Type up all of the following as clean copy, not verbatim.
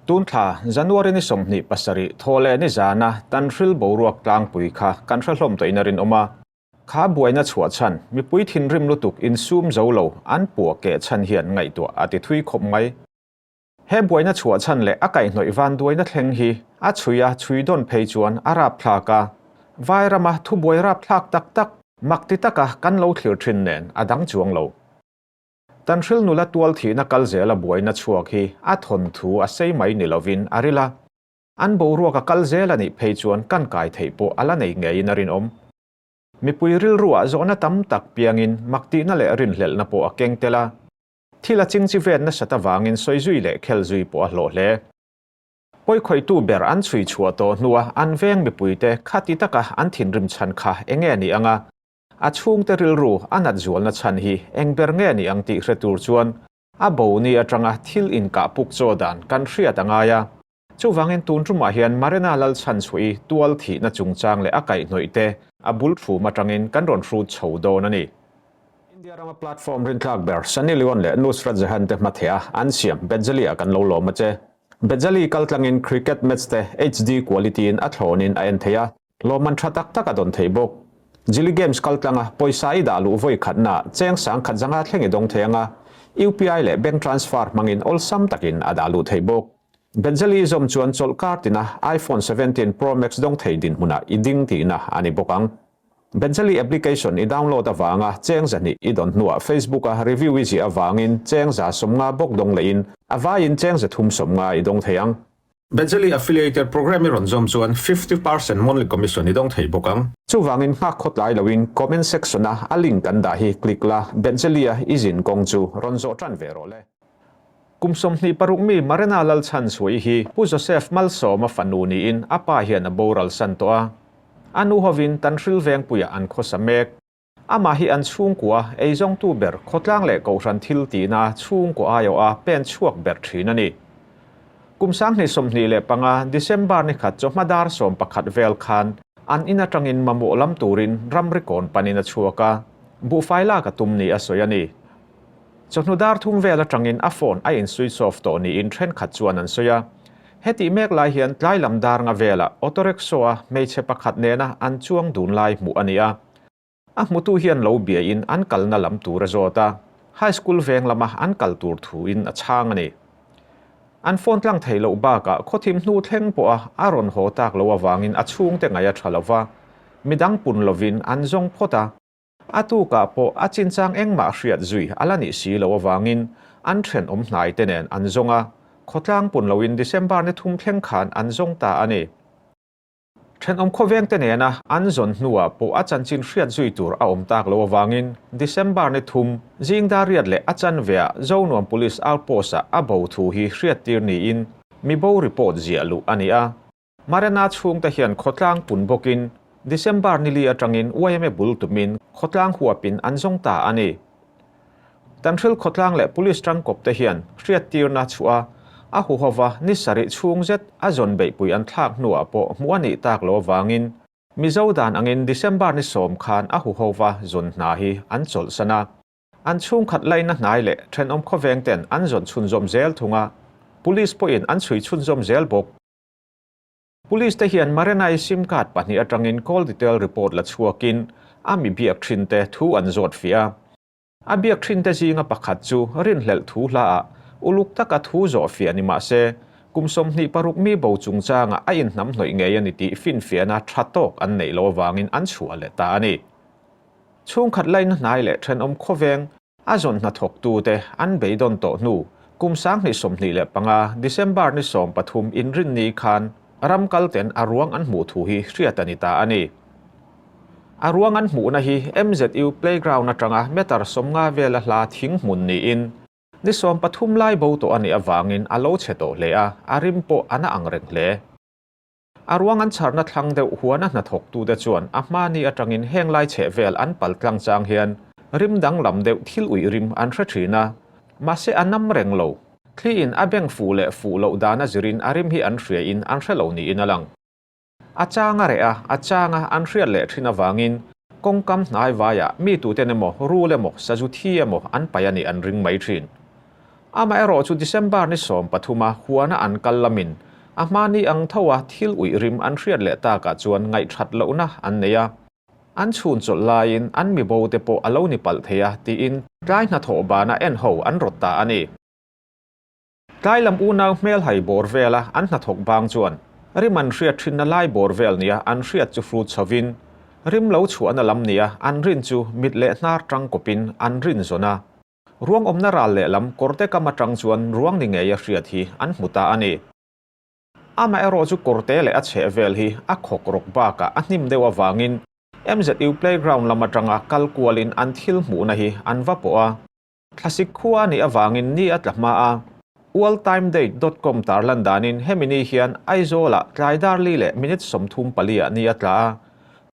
Tun thla January ni 27 thaw leh ni zana Tanhril boruak tlangpui kha kan hre hlawm tawhin a rinawm a. Kha buaina chhuah chhan, mipui thinrim lutuk insum zo lo an puah keh chhan hian ngaihtuah a ti thui khawp mai. He buaina chhuah chhan leh a kaihhnawih vanduaina thleng hi a chhui a chhui dawn phei chuan a rapthlak a, vai rama thubuai rapthlak tak tak, mak ti taka kan lo thlir thin nen a dang chuang lo. Tanhril nula tual thihna kal zela buaina chhuak hi a thawnthu a sei mai ni lovin a ril a, an boruak a kal zel a nih phei chuan kan kai theih pawh a la nei ngeiin a rinawm. Mipui rilruah zawhna tam tak piangin mak tihna leh rinhlelhna pawh a keng tel a. Thil a chingchi vet nasat avangin sawi zui leh khel zui pawh a hlawh hle. Pawikhawihtu ber an chhui chhuah tawh hnua an veng mipuite khati taka an thinrim chhan kha eng nge ni ang a? A chhungte rilru a nat zualna chhan hi eng ber nge ni ang tih hre tur chuan a bo ni atanga thil inkah puk chaw dan kan hriat a ngai a. Chuvangin tun tumah hian Marina Lalchhanchhuahi tual thihna chungchang leh a kaihhnawih te a bul thum atangin kan rawn hrut chho dawn a ni. India rama platform rintlak ber Sunny Leone leh Nusrat Jahan te hmatheh a an siam Bejali ah kan lo lawm a che. Bejali kaltlangin cricket match te HD quality in a thlawnin a en thei a, Lawmman tha tak tak a dawn thei bawk. Jili Games kaltlanga pawisa i dah luh vawi khatna cheng sang khat zanga thleng i dawng thei anga, UPI leh bank transfer hmangin awlsam takin a dah luh theih bawk. Benzeli i zawm chuan chawlh kar tina iPhone 17 Pro Max dawng thei dinhmunah i ding tihna a ni bawk ang. Benzeli application i download avanga cheng zahnih i dawn hnuah Facebook-a review i ziah avangin cheng 150 bawk dawng lehin a vaiin cheng 350 i dawng thei ang. Benzeli affiliated program i rawn zawm chuan 50% monthly commission i dawng thei bawk ang. Chuvangin nghak khawtlai loin comment section a a link kan dah hi click la, Benzeli-a i zin kawng chu rawn zawh tan ve rawh le. Kum 26 mi Marina Lalchhanchhuahi hi Pu Joseph Malsawma fanu niin a pa hian a boral san tawh a. A nu hovin Tanhril Vengpuiah an khawsa mek. Amah hi an chhungkua eizawngtu ber khawtlang leh kohhran thil tihna chhungkaw aiawha pen chhuak ber thin a ni. Kum 2025 December ni khat chawhma dar 11 vel khan an in atangin mamawh lam turin ramri kawn panin a chhuak a, buhfai lak a tum ni a sawi a ni. Chawhnu dar thum vel atangin a phone a in switch off tawh niin thenkhat chuan an sawi a. Hetih mek lai hian tlai lam dar nga velah auto rickshaw-a hmeichhe pakhat nena an chuang dun lai hmuh a ni a. A hmutu hian lo biain an kalna lam tur a zawt a, high school veng lama an kal tur thuin a chhang a ni. An phone tlang thei loh bakah khawthim hnu thleng pawha a rawn haw tak loh avangin a chhungte ngaih a tha lo va, midang pun lovin an zawng phawt a. A tukah pawh a chinchang engmah hriat zui a la nih si loh avangin an thenawm hnaite nen an zawng a, khawtlang pun loin December ni thum thleng khan an zawng ta a ni. Thenawm khawvengte nena an zawn hnuah pawh a chanchin hriat zui tur a awm tak loh avangin December ni thum zing dar riat leh a chanveah Zonuam Police Outpost-ah a bo thu hi hriattir niin mi bo report ziah luh a ni a. Marina chhungte hian khawtlang pun bawkin December ni li atangin yma bul tumin khawtlang huapin an zawng ta a ni. Tanhril khawtlang leh Police tangkawpte hian hriattirna chhuah a, a huhova ni sarih chhung zet a zawn beihpui an thlak hnuah pawh hmuh a nih tak loh avangin Mizo dan angin December ni sawm khan a huhova zawn hna hi an chawlhsan a. An chhungkhat laina hnai leh thenawm khawveng ten an zawn chhunzawm zel thung a, Police pawhin an chhui chhunzawm zel bawk. Police te hian Marenai sim card pahnih atangin call detail report la chhuakin a mi biak thin te thu an zawt fiah a. A biak thin te zinga pakhat chu rinhlelh thu hla ah uluk taka thu zawh fiah ni mah se, kum 26 mi bo chungchangah a inhnam hnawih ngei a ni tih finfiahna tha tawk an neih loh avangin an chhuah leh ta a ni. Chhungkhat laina hnai leh thenawm khawveng A zawn hnathawktute an beidawn tawh hnu kum 2025 December ni 13 inrinni khan ram kalten a ruang an hmuh thu hi hriat a ni ta a ni. A ruang an hmuhna hi MZU playground atanga meter 50 vela hla thing hmun niin ni 13 lai bo tawh a nih avangin a lo chhe tawh hle a, a rim pawh a na ang reng hle. A ruang an chharna thlang deuh huana hnathawktute chuan a hmani atangin heng lai chheh vel an pal tlang chang hian rim danglam deuh thil uih rim an hre thin a, mahse a nam reng lo. Thliin a beng fuh leh fuh loh dana zirin a rim hi an hriain an hre lo niin a lang. A chang a reh a, a changa an hriat leh thin avangin kawngkam hnai vaiah mi tuten emaw rul emaw sazu thi emaw an paih a nih an ring mai thin. Amaherawhchu December ni 13 a huana an kal lamin a hmani ang tho a thil uih rim an hriat leh takah chuan ngaihthat lohna an nei a. An chhun chawlh laiin an mi bo te pawh a lo ni palh thei a tiin tlai hnathawh bana en ho an rawt ta a ni. Tlai lam unau hmelhai bawr vela an hnathawk bang chuan rim an hriat thinna lai bawr vel nia an hriat chu hrut chhovin rim lo chhuahna lam nia an rin chu mit leh hnar tang kawpin an rin zawn a. Ruang awmna ral lehlam kawrte kam atang chuan ruang ni ngeia hriat hi an hmu ta a ni. Amaherawh chu kawrte leh a chheh vel hi a khawk rawk bakah a hnim deuh avangin MZU playground lam atanga kal kualin an thil hmuhna hi an va pawh a. Thlasik khua a nih avangin ni a tla hma a. Worldtimedate dot com tarlan danin hemi ni hian Aizawlah tlai dar li leh minute 34 ah ni a tla a.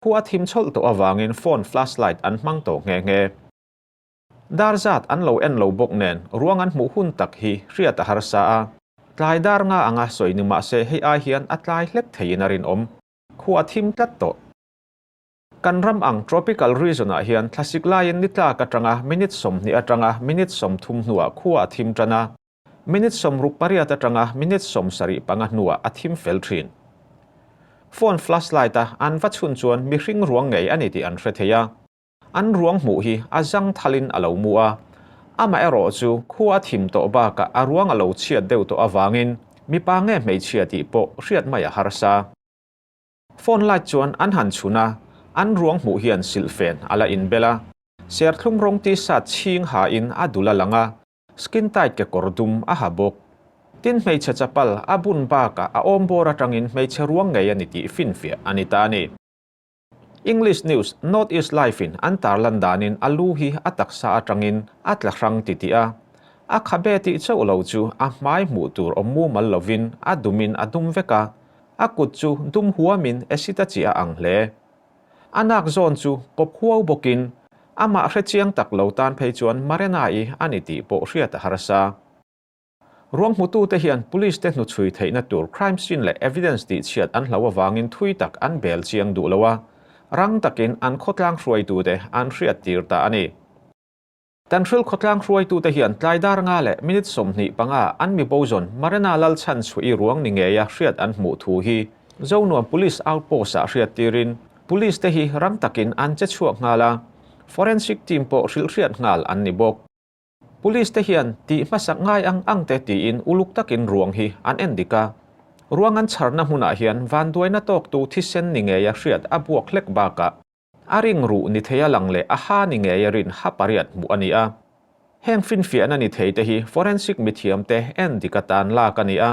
Khua a thim chhawlh tawh avangin phone flashlight an hmang tawh nghe nghe. Dar zat an lo en lo bawk nen ruang an hmuh hun tak hi hriat a harsa a, tlai dar nga anga sawi ni mahse hei ai hian a tlai hlek theiin a rinawm. Khua a thim tlat tawh. Kan ram ang tropical region ah hian thlasik laiin ni tlak atanga minute 20 atanga minute 30 hnuah khua a thim tan a, minute 68 atanga minute 75 hnuah a thim fel thin. Phone flashlight a an va chhun chuan mihring ruang ngei a ni tih an hre thei a. An ruang hmuh hi a zang thalin a lo mu a, amaherawh chu khua a thim tawh bakah a ruang a lo chhiat deuh tawh avangin mipa nge hmeichhia tih pawh hriat mai a harsa. Phone light chuan an han chhun a, an ruang hmuh hian silhfen a la inbel a, serthlum rawng t-shirt chhing hain a dul a lang a, skin tight kekawr dum a ha bawk. Tin hmeichhe chapal a bun bakah a awmbawr atangin hmeichhe ruang ngei a ni tih finfiah a ni ta a ni. English News, North East Life in an tarlan danin a lu hi a taksa atangin a tla hrang ti tih a, a khabe tih chauh lo chu a hmai hmuh tur awm mumal lovin a dumin a dum vek a, a kut chu dum huamin acid a chiah a ang hle. A nak zawn chu pawp huau bawkin amah hrechiang tak lo tan phei chuan Marena-i a ni tih pawh hriat a harsa. Ruang hmutute hian police te hnuchhui theihna tur crime scene leh evidence tihchhiat an hlo avangin thui tak an bel chiang duh lo a, rang takin an khawtlang hruaitute an hriattir ta a ni. Tanhril khawtlang hruaitute hian tlai dar nga leh minute 25 an mi bozawn Marena Lalchhanchhuih ruang ni ngeia hriat an hmuh thu hi Zonuam Police Outpost-ah hriattirin police te hi rang takin an che chhuak nghal a, forensic team pawh hrilhhriat nghal an ni bawk. Police te hian tih hmasak ngai ang ang te tiin uluk takin ruang hi an en dik a. Ruang an chharna hmunah hian vanduaina tawktu thisen ni ngeia hriat a buak hlek bakah a ring ruh ni theia lang leh a ha ni ngeia rin ha pariat hmuh a ni a. Heng finfiahna ni thei te hi forensic mithiam te en dik atan lak a ni a.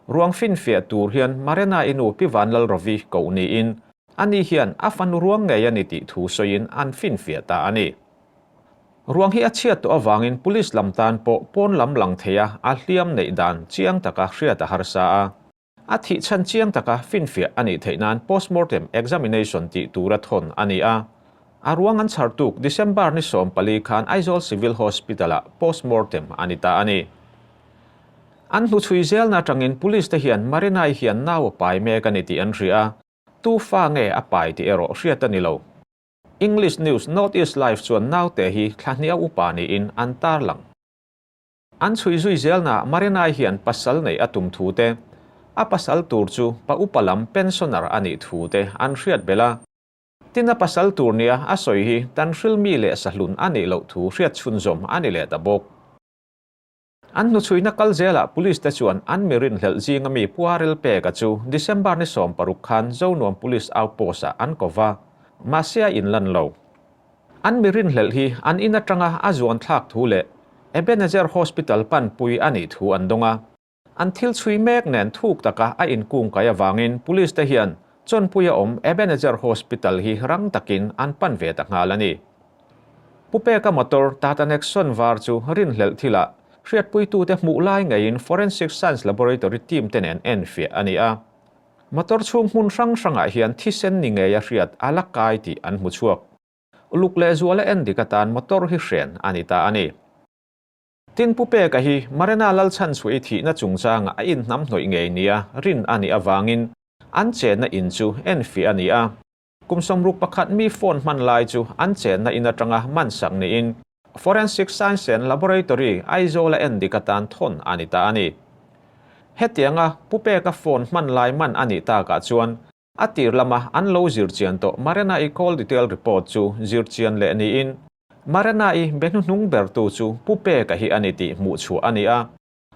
Ruang finfiah tur hian Marena-i nu Pi Vanlalrovi koh niin ani hian a fanu ruang ngei a ni tih thu sawiin an finfiah ta a ni. Ruang hi a chhiat tawh avangin police lam tan pawh pawn lam lang thei a, a hliam neih dan chiang taka hriat a harsa a. A thih chhan chiang taka finfiah a nih theih nan postmortem examination tih tura thawn a ni a. A ruang an chhar tuk December ni 14 khan Aizawl Civil Hospital-ah postmortem a ni ta a ni. An hnuchhui zelna atangin police te hian Marina-i hian nau a pai mek a ni tih an hria a, tu fa nge a pai tih erawh hriat a ni lo. English News North East Live chuan naute hi thla hnih a upa niin an tarlang. An chhui zui zelna Marinai hian pasal neih a tum thu te, a pasal tur chu pa upa lam pensioner a nih thu te an hriat belh a. Tin a pasal tur nia a sawi hi Tanhril mi leh sahlun a nih loh thu hriat chhunzawm a ni leh ta bawk. An hnuchhuina kal zelah police te chuan an mi rinhlelh zinga mi Puarel Peka chu December ni 16 khan Zonuam Police Outpost-ah an ko va, mahse a inlan lo. An mi rinhlelh hi an in atanga a zuan thlak thu leh Ebenezer Hospital panpui a nih thu an dawng a. An thil chhui mek nen thuk taka a inkungkai avangin police te hian Chawnpuia awm Ebenezer Hospital hi rang takin an pan ve ta nghal a ni. Pu Peka motor Tata Nexon var chu rinhlelh thilah hriatpuitute hmuh lai ngeiin Forensic Science Laboratory team te nen enfiah a ni a. Motor chhung hmun hrang hrangah hian thisen ni ngeia hriat a la kai tih an hmu chhuak. Uluk leh zuala endik atan motor hi hren a ni ta a ni. Tin Pu Peka hi Marena Lalchhanchhuih thihna chungchanga a inhnam hnawih ngei nia rin a nih avangin an chenna in chu enfiah a ni a. Kum 61 mi phone hman lai chu an chenna in atanga man sak niin. Forensic Science and Laboratory, Aizawl-a endik atan thawn a ni ta a ni. Hetianga Pu Peka phone hman lai man a nih takah chuan a tir lama an lo zirchian tawh Marena-i call detail report chu zirchian leh niin Marena-i be hnuhnung bertu chu Pu Peka hi a ni tih hmuhchhuah a ni a.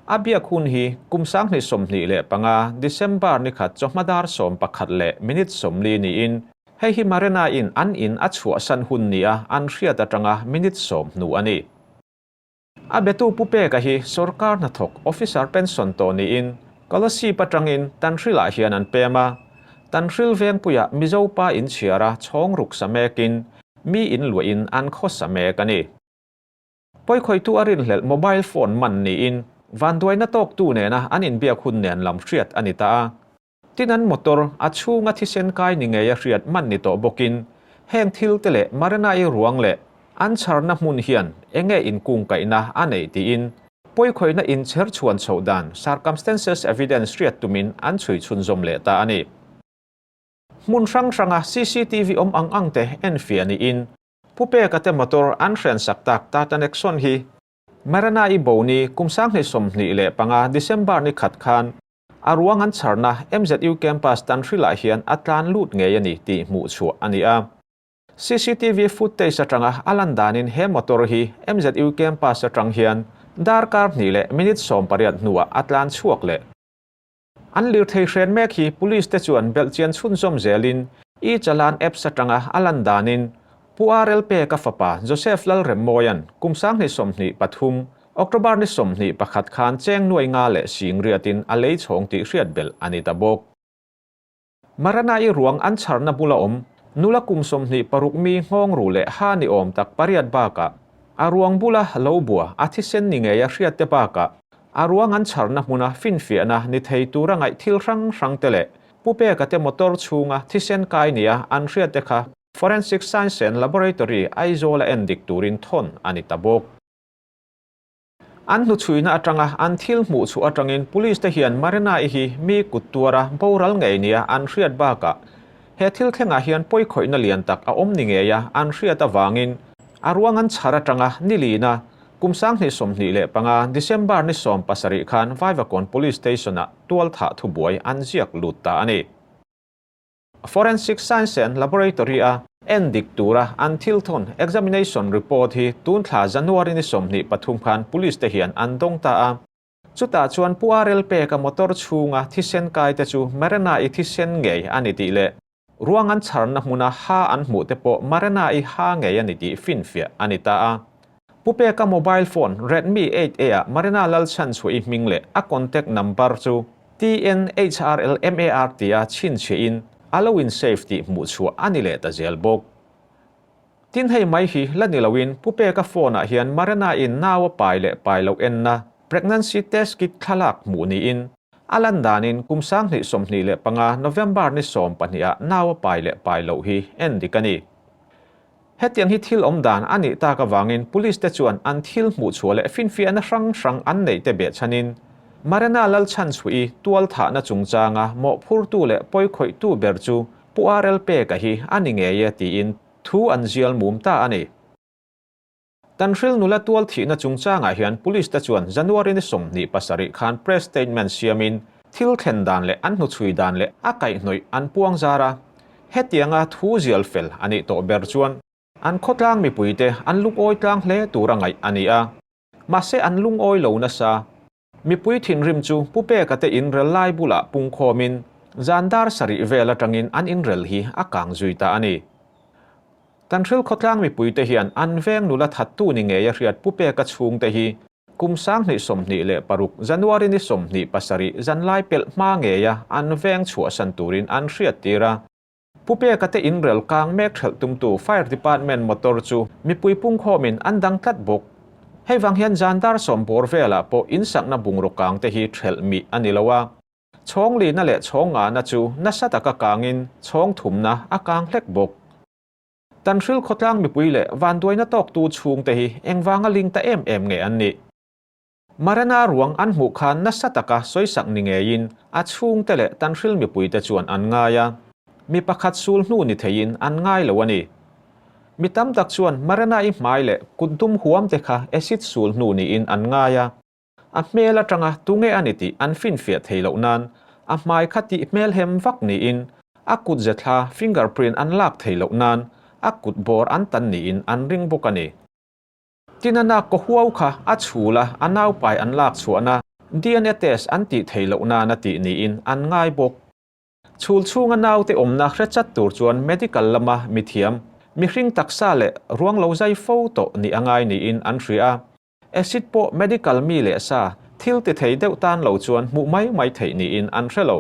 A biak hun hi kum 2025 December ni khat chawhma dar 11 leh minute 40 niin hei hi Marena-in an in a chhuahsan hun nia an hriat atanga minute 10 hnu a ni. A betu Pu Peka hi sorkar hnathawk officer pension tawh niin Kolasib atangin Tanhrilah hian an pem a, Tanhril vengpuiah Mizo pa inchhiara chhawng ruk sa mekin mi inluahin an khawsa mek a ni. Pawikhawihtu a rinhlelh mobile phone man niin vanduaina tawktu nena an inbiak hun nen lam hriat a ni ta a. Tin an motor a chhunga thisen kai ni ngei a hriat man ni tawh bawkin heng thil te leh Marina-i ruang leh an chharna hmun hian enge inkungkaihna a neih tiin pawikhawihna inchher chhuan chhoh dan circumstances evidence hriat tumin an chhui chhunzawm leh ta a ni. Hmun hrang hranga cctv awm ang ang te enfiah niin Pu Peka te motor an hrensak tak Tata Nexon hi Marina-i bo ni kum 2025 December ni khat khan a ruang an chharna MZU campus Tanhrilah hian a tlan lut ngei a ni tih hmuh chhuah a ni a. Cctv footage atanga a lan danin he motor hi MZU campus atang hian darkar hnih leh minute 18 hnuah a tlan chhuak leh. An lirthei hren mek hi Police te chuan belhchian chhunzawm zelin e-challan apps atanga a lan danin Pu RL Peka fapa Joseph Lalremmawia'n kum 2023 October ni 21 khan cheng nuai nga leh sing riatin a lei chhawng tih hriat belh a ni ta bawk. Marana-i ruang an chharna bula awm nula kum 26 mi nghawng ru leh ha ni awm tak pariat bakah a ruang bula lo bua a thisen ni ngei a hriat te bakah a ruang an chharna hmuna finfiahna ni thei tura ngaih thil hrang hrang te leh Pu Peka te motor chhunga thisen kai nia an hriat te kha Forensic Science and Laboratory Aizawl a endik turin thawn a ni ta bawk. An hnuchhuina atanga an thil hmuh chhuah atangin Police te hian Marina-i hi mi kut tuara boral ngei nia an hriat bakah he thil thlengah hian pawikhawihna lian tak a awm ni ngei a an hriat avangin a ruang an chhar atanga nilina kum 2025 December ni 17 khan Vaivakawn Police Station-ah tualthah thubuai an ziak lut ta a ni. Forensic Science and Laboratory a endik tura an thil thawn examination report hi tun thla January ni 23 khan Police te hian an dawng ta a. Chutah chuan Pu RL Peka motor chhunga thisen kai te chu Marina-i thisen ngei a ni tih leh ruang an chharna hmuna ha an hmuh te pawh Marina-i ha ngei a ni tih finfiah a ni ta a. Pu Peka mobile phone Redmi 8A ah Marina Lalchhanchhuahi hming leh a contact number chu TNHRLMAR tia chhinchhiahin a lo in save tih hmuh chhuah a ni leh ta zel bawk. Tin hei mai hi la ni loin Pu Peka phone ah hian Marina in nau a pai leh pai loh enna pregnancy test kit thlalak hmuh niin a lan danin kum 2025 November ni 12 ah nau a pai leh pai loh hi en dik a ni. Hetiang hi thil awm dan a nih tak avangin Police te chuan an thil hmuh chhuah leh finfiahna hrang hrang an neih te behchhanin Marina Lalchhanchhuih tualthahna chungchanga mawhphurtu leh pawikhawihtu ber chu Pu RL Peka hi a ni ngei e tiin thu an zial mum ta a ni. Tanhril nula tual thihna chungchangah hian Police te chuan January ni 27 khan press statement siamin thil thlen dan leh an hnuchhui dan leh a kaihhnawih an puang zar a. Hetianga thu zial fel a nih tawh ber chuan an khawtlang mipuite an lungawi tlang hle tur a ngaih a ni a. Mahse an lungawi lo nasa. Mipui thinrim chu Pu Peka te inrel lai bulah pungkhawmin zan dar sarih vel atangin an inrel hi a kang zui ta a ni. Tanhril khawtlang mipuite hian an veng nula thattu ni ngei a hriat Pu Peka chhungte hi Kum 2026 January ni 27 zanlai pelh hma ngeia an veng chhuahsan turin an hriattir a. Pu Peka te inrel kang mek hrelh tumtu Fire Department motor chu mipui pungkhawmin an dang tlat bawk. Hei vang hian zan dar sawm bawr velah pawh insakna bungraw kang te hi hrelh mih a ni lo a. Chhawng lina leh chhawng ngana chu nasa taka kangin chhawng thumna a kang hlek bawk. Tanhril khawtlang mipui leh vanduaina tawktu chhungte hi engvanga ling ta em em nge an nih? Marina ruang an hmuh khan nasa taka sawisak ni ngeiin a chhungte leh Tanhril mipuite chuan an ngai a, mi pakhat sul hnu ni theiin an ngai lo a ni. Mi tam tak chuan Marena-i hmai leh kut dum huam te kha acid sul hnu niin an ngai a. A hmel atanga tunge a ni tih an finfiah thei loh nan a hmai kha tih hmel hem vak niin a kut ze thla fingerprint an lak thei loh nan a kut bawr an tan niin an ring bawk a ni. Tin a nak kaw huau kha a chhul a, a naupai an lak chhuahna DNA test an tih thei loh nan a tih niin an ngai bawk. Chhul chhunga naute awmna hre chat tur chuan medical lama mithiam, mihring taksa leh ruang lo zai fo tawh nih a ngai niin an hria a. Acid pawh medical mi leh sa thil ti thei deuh tan lo chuan hmuh mai mai theih niin an hre lo.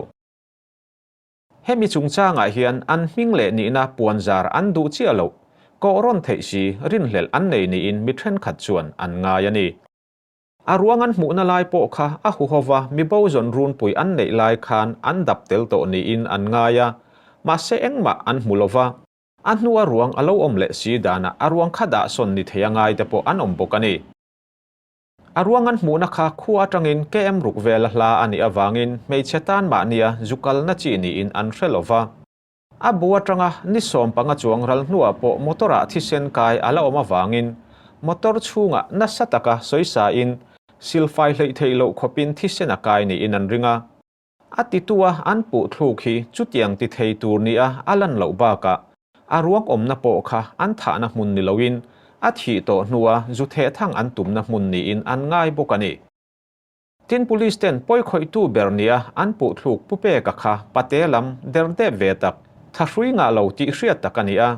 Hemi chungchangah hian an hming leh nihna puanzar an duh chiah loh, kawh rawn theih si rinhlelh an nei niin mi thenkhat chuan an ngai a ni. A ruang an hmuhna lai pawh kha a huhova mibo zawn runpui an neih lai khan an dap tel tawh niin an ngai a, mahse engmah an hmu lova. A hnua ruang a lo awm leh si danah a ruang kha dah sawn ni thei a ngai te pawh an awm bawk a ni. A ruang an hmuhna kha khua atangin KM ruk vela hla a nih avangin hmeichhe tan mahnia zu kalna chi niin an hre lova. A bu atanga ni 15 chuang ral hnuah pawh motor ah thisen kai a la awm avangin motor chhungah nasa taka sawisain silfai hleih theih loh khawpin thisen a kai niin an ring a. A titua an puh thluk hi chutiang ti thei tur nia a lan loh bakah a ruang awmna pawh kha an thahna hmun ni loin a thih tawh hnua zu thehthang an tumna hmun niin an ngai bawk a ni. Tin Police ten pawikhawihtu ber nia an puh thluk Pu Peka kha pate lam der dep ve tak, thahrui ngah lo tih hriat tak a ni a.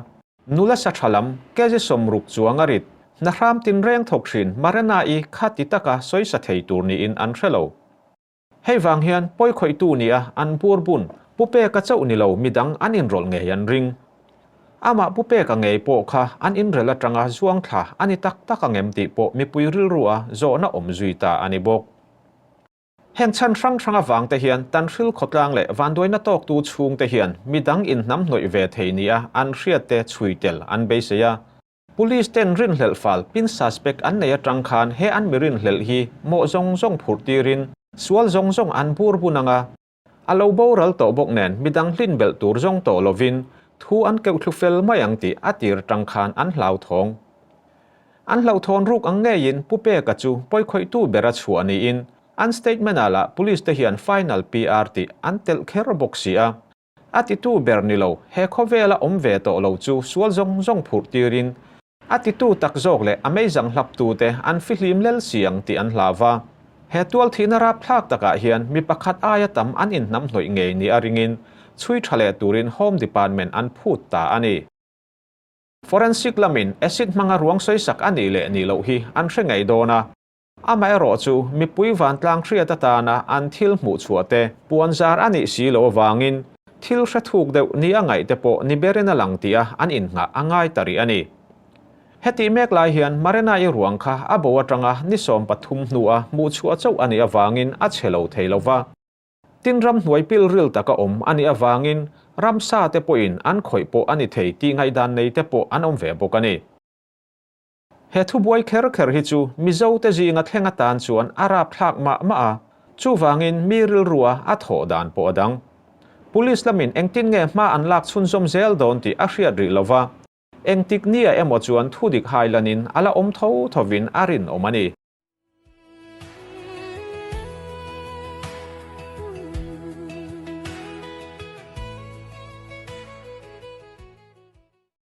Nula sa tha lam, kg 60 chuang a rit, hna hram tinreng thawk thin Marena-i kha ti taka sawisa thei tur niin an hre lo. Hei vang hian pawikhawihtu nia an bur bun Pu Peka chauh ni lo midang an inrawlh ngei an ring. Amah Pu Peka ngei pawh kha an inrel atanga zuang thla a ni tak tak ang em tih pawh mipui rilrua zawhna awm zui ta a ni bawk. Heng chhan hrang hrang avang te hian Tanhril khawtlang leh vanduaina tawktu chhungte hian midang inhnamhnawih ve thei nia an hriatte chhui tel an beisei a. Police ten rinhlelh fal pin suspect an nei atang khan he an mi rinhlelh hi mawh zawng zawng phurh tirin sual zawng zawng an bur bun anga a lo boral tawh bawk nen midang hlin belh tur zawng tawh lovin thu an keuh thlu fel mai ang tih a tir atang khan an hlauthawng. An hlauhthawn ruk ang ngeiin Pu Peka chu pawikhawihtu bera chhuah niin an statement ah lah police te hian final PR tih an telh kher bawk si a. A titu ber ni lo, he khawvela awm ve tawh lo chu sual zawng zawng phurh tirin a titu tak zawk leh a meizang hlaptute an fihlim lel si ang tih an hlau va. He tualthihna rapthlak takah hian mi pakhat aia tam an inhnamhnawih ngei ni a ringin chhui tha leh turin Home Department an phut ta a ni. Forensic lamin acid hmanga ruang sawisak a nih leh nih loh hi an hre ngei dawn a. Amaherawh chu mipui vantlang hriat atana an thil hmuh chhuah te puanzar a nih si loh avangin thil hre thuk deuh ni a ngaih te pawh ni berin a lang tih a an innghah a ngai ta rih a ni. Hetih mek lai hian Marena-i ruang kha a bo atanga ni 13 hnua hmuh chhuah chauh a nih avangin a che lo thei lo va. Tin ramhnuai pilril taka awm a nih avangin ramsa te pawhin an khawih pawh a ni thei tih ngaihdan nei te pawh an awm ve bawk a ni. He thubuai kher kher hi chu Mizo te zinga thleng atan chuan a rapthlak mah mah a, chuvangin mi rilrua a thawh dan pawh a dang. Police lamin engtin nge hma an lak chhunzawm zel dawn tih a hriat rih lova, engtik nia emaw chuan thudik hailanin a la awm tho thovin a rinawm a ni.